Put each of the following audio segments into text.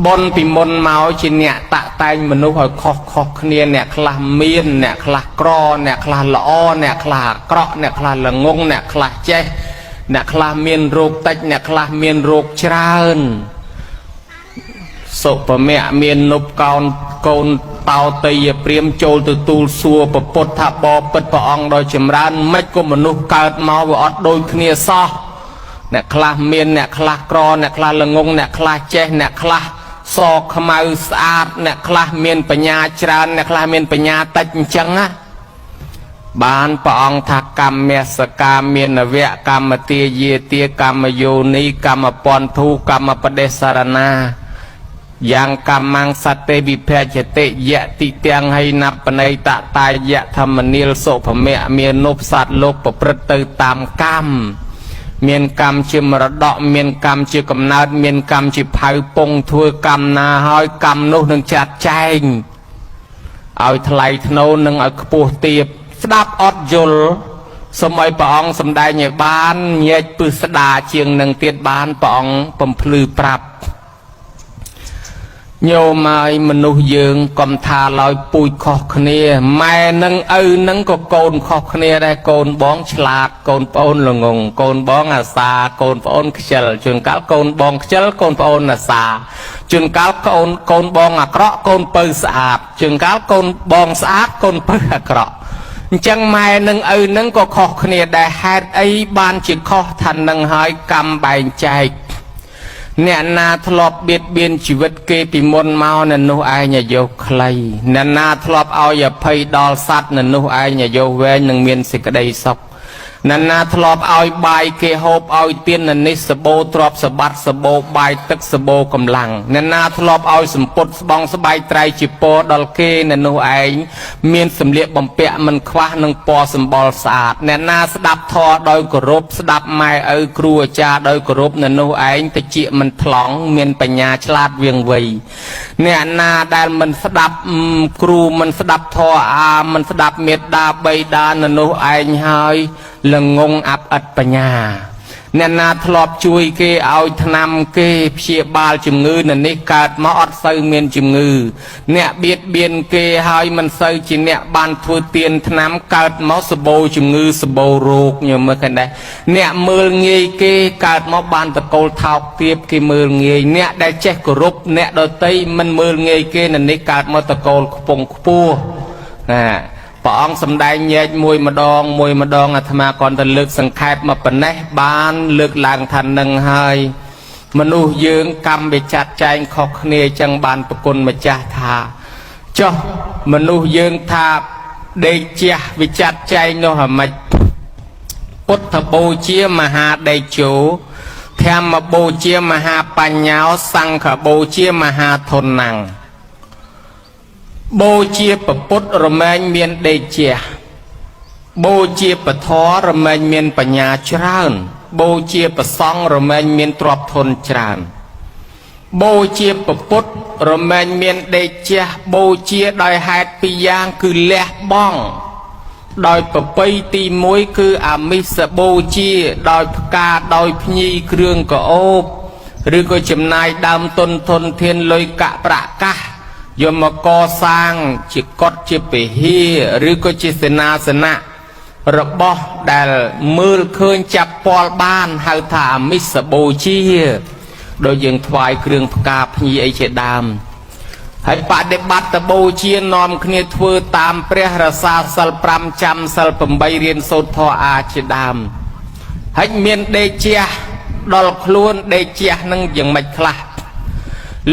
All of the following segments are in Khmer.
បុណ្យពីមុនមកជាអ្នកតាក់តែងមនុស្សឲ្យខុសខុសគ្នាអ្នកខ្លះមានអ្នកខ្លះក្រអ្នកខ្លះល្អអ្នកខ្លះអាក្រក់អ្នកខ្លះល្ងងអ្នកខ្លះចេះអ្នកខ្លះមានរោគតិចអ្នកខ្លះមានរោគច្រើនសុពមៈមាននប់កោនកូនតោតីយព្រាមចូលទៅទូលសួរពពុទ្ធថាបបិទ្ធព្រះអង្គដោយចម្រើនមិនក៏មនុស្សកើតមកវាអត់ដូចគ្នាសោះអ្នកខ្លះមានអ្នកខ្លះក្រអ្នកខ្លះល្ងងអ្នកខ្លះចេះអ្នកខ្លះសខ្មៅស្អាតអ្នកខ្លះមានបញ្ញាច្រើនអ្នកខ្លះមានបញ្ញាតិចអញ្ចឹងណាបានព្រះអង្គថាកម្មសកាមានវៈកម្មទាយាទាកម្មយោនីកម្មពន្ធូកម្មបដិសារណាយ៉ាងកម្មងសតិវិភជតិយៈតិទាំងហៃណបណៃតតាយៈធម្មនាលសុភមៈមាននុបសត្វលោកប្រព្រឹត្តទៅតាមកម្មមានកម្មជាមរតកមានកម្មជាកំណើតមានកម្មជាផៅពងធ្វើកម្មណាហើយកម្មនោះនឹងចាត់ចែងឲ្យថ្លៃថ្នូរនិងឲ្យខ្ពស់ទាបស្ដាប់អត់យល់សូមឲ្យព្រះអង្គសម្ដែងឲ្យបានញែកពឹស្ដាជាងនឹងទៀតបានព្រះអង្គបំភ្លឺប្រាប់ញោមហើយមនុស្សយើងកុំថាឡើយពូជខុសគ្នាម៉ែនឹងឪនឹងក៏កូនខុសគ្នាដែរកូនបងឆ្លាតកូនប្អូនល្ងងកូនបងអាសាកូនប្អូនខ្ជិលជួនកាលកូនបងខ្ជិលកូនប្អូនអាសាជួនកាលកូនកូនបងអាក្រក់កូនពៅស្អាតជួនកាលកូនបងស្អាតកូនពៅអាក្រក់អញ្ចឹងម៉ែនឹងឪនឹងក៏ខុសគ្នាដែរហេតុអីបានជាខុសថានឹងហើយកម្មបែងចែកអ្នកណាធ្លាប់បៀតបៀនជីវិតគេពីមុនមកនៅនោះឯងអាយុខ្លីអ្នកណាធ្លាប់ឲ្យអភ័យដល់សត្វនៅនោះឯងអាយុវែងនឹងមានសេចក្តីសុខអ្នកណាធ្លាប់ឲ្យបាយគេហូបឲ្យទៀននៅនេះសបោទ្របសបាត់សបោបាយទឹកសបោកម្លាំងអ្នកណាធ្លាប់ឲ្យសម្ពុតស្បងស្បែកត្រៃជាពរដល់គេនៅនោះឯងមានសម្លៀកបំពាក់មិនខ្វះនឹងពណ៌សម្បុរស្អាតអ្នកណាស្ដាប់ធម៌ដោយគោរពស្ដាប់ម៉ែឪគ្រូអាចារ្យដោយគោរពនៅនោះឯងតិចមិនថ្លង់មានបញ្ញាឆ្លាតវៀងវៃអ្នកណាដែលមិនស្ដាប់គ្រូមិនស្ដាប់ធម៌អាមិនស្ដាប់មេត្តាបិតានៅនោះឯងហើយល្ងងអាប់ឥតបញ្ញាអ្នកណាធ្លាប់ជួយគេឲ្យថ្នាំគេព្យាបាលជំងឺនៅនេះកើតមកអត់សូវមានជំងឺអ្នកបៀតបៀនគេហើយមិនសូវជាអ្នកបានធ្វើទានថ្នាំកើតមកសបោជំងឺសបោរោគញោមមើលឃើញដែរអ្នកមើលងាយគេកើតមកបានតកូលថោកទាបគេមើលងាយអ្នកដែលចេះគោរពអ្នកដទៃមិនមើលងាយគេនៅនេះកើតមកតកូលខ្ពង់ខ្ពស់ណាព្រះអង្គសម្ដែងញែកមួយម្ដងមួយម្ដងអាត្មាគ្រាន់តែលើកសង្ខេបមកប៉ុណ្ណេះបានលើកឡើងថានឹងហើយមនុស្សយើងកម្មវាចាត់ចែងខុសគ្នាចឹងបានប្រគុណម្ចាស់ថាចុះមនុស្សយើងថាដេកជះវាចាត់ចែងនោះអាម៉េចពុទ្ធបូជាមហាដេជោធម្មបូជាមហាបញ្ញោសង្ឃបូជាមហាធនណੰបូជាពពុទ្ធរមែងមានដេកជះបូជាពធរមែងមានបញ្ញាច្រើនបូជាប្រសង់រមែងមានទ្រព្យធនច្រើនបូជាពពុទ្ធរមែងមានដេកជះបូជាដោយហេតុពីរយ៉ាងគឺលះបង់ដោយប្រពៃទី1គឺអាមិសបូជាដោយផ្កាដោយភ្ញីគ្រឿងកោបឬក៏ចំណាយដើមទុនធនធានលុយកាក់ប្រាក់កាសយកមកកសាងជាកុដជាពហិឬក៏ជាសេនាសនៈរបស់ដែលមើលឃើញចាប់ពាល់បានហៅថាអាមិសបូជាដោយយើងថ្វាយគ្រឿងផ្កាភ្ញីអីជាដើមហើយបដិបត្តិបូជានាំគ្នាធ្វើតាមព្រះរសាសិល5ចាំសិល8រៀនសូត្រធម៌អាជាដើមហើយមានដេកជះដល់ខ្លួនដេកជះនឹងយ៉ាងម៉េចខ្លះ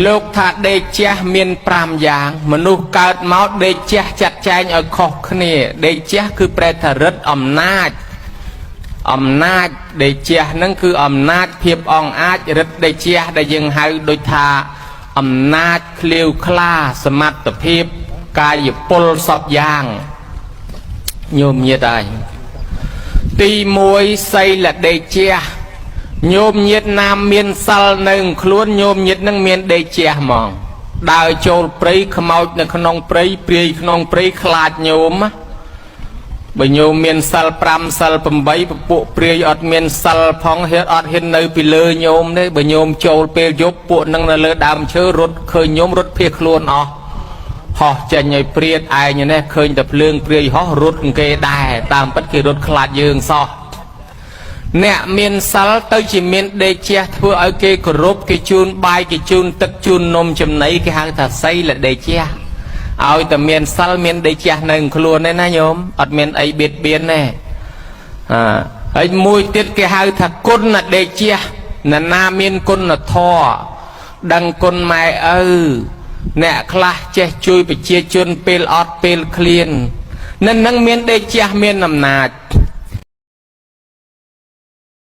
លោកថាដេកជះមាន5យ៉ាងមនុស្សកើតមកដេកជះចាត់ចែងឲ្យខុសគ្នាដេកជះគឺប្រែថារិទ្ធអំណាចអំណាចដេកជះហ្នឹងគឺអំណាចភាពអង្អាចរិទ្ធដេកជះដែលយើងហៅដូចថាអំណាចឃ្លាវខ្លាសមត្ថភាពកាយពលសពយ៉ាងញោមញាតហើយទី1សីលដេកជះញោមញាតណាមានសិលនៅខ្លួនញោមញាតនឹងមានដេកជះហ្មងដើរចូលព្រៃខ្មោចនៅក្នុងព្រៃព្រាយក្នុងព្រៃខ្លាចញោម បើញោមមានសិល5សិល8ពពួកព្រាយអត់មានសិលផងហ៊ានអត់ហ៊ាននៅពីលើញោមទេបើញោមចូលពេលយប់ពួកនឹងនៅលើដើមឈើរត់ឃើញញោមរត់ភៀសខ្លួនអស់ហោះចេញឲ្យព្រាតឯងនេះឃើញតែភ្លើងព្រាយហោះរត់គេដែរតាមពិតគេរត់ខ្លាចយើងសោះអ្នកមានសិលទៅជាមានដេកជះធ្វើឲ្យគេគោរពគេជូនបាយគេជូនទឹកជូននំចំណីគេហៅថាសីលដេកជះឲ្យតែមានសិលមានដេកជះនៅខ្លួនទេណាញោមអត់មានអីបៀតបៀនទេអើហើយមួយទៀតគេហៅថាគុណដេកជះនរណាមានគុណធម៌ដឹងគុណម៉ែឪអ្នកខ្លះចេះជួយប្រជាជនពេលអត់ពេលឃ្លាននឹងនឹងមានដេកជះមានអំណាច។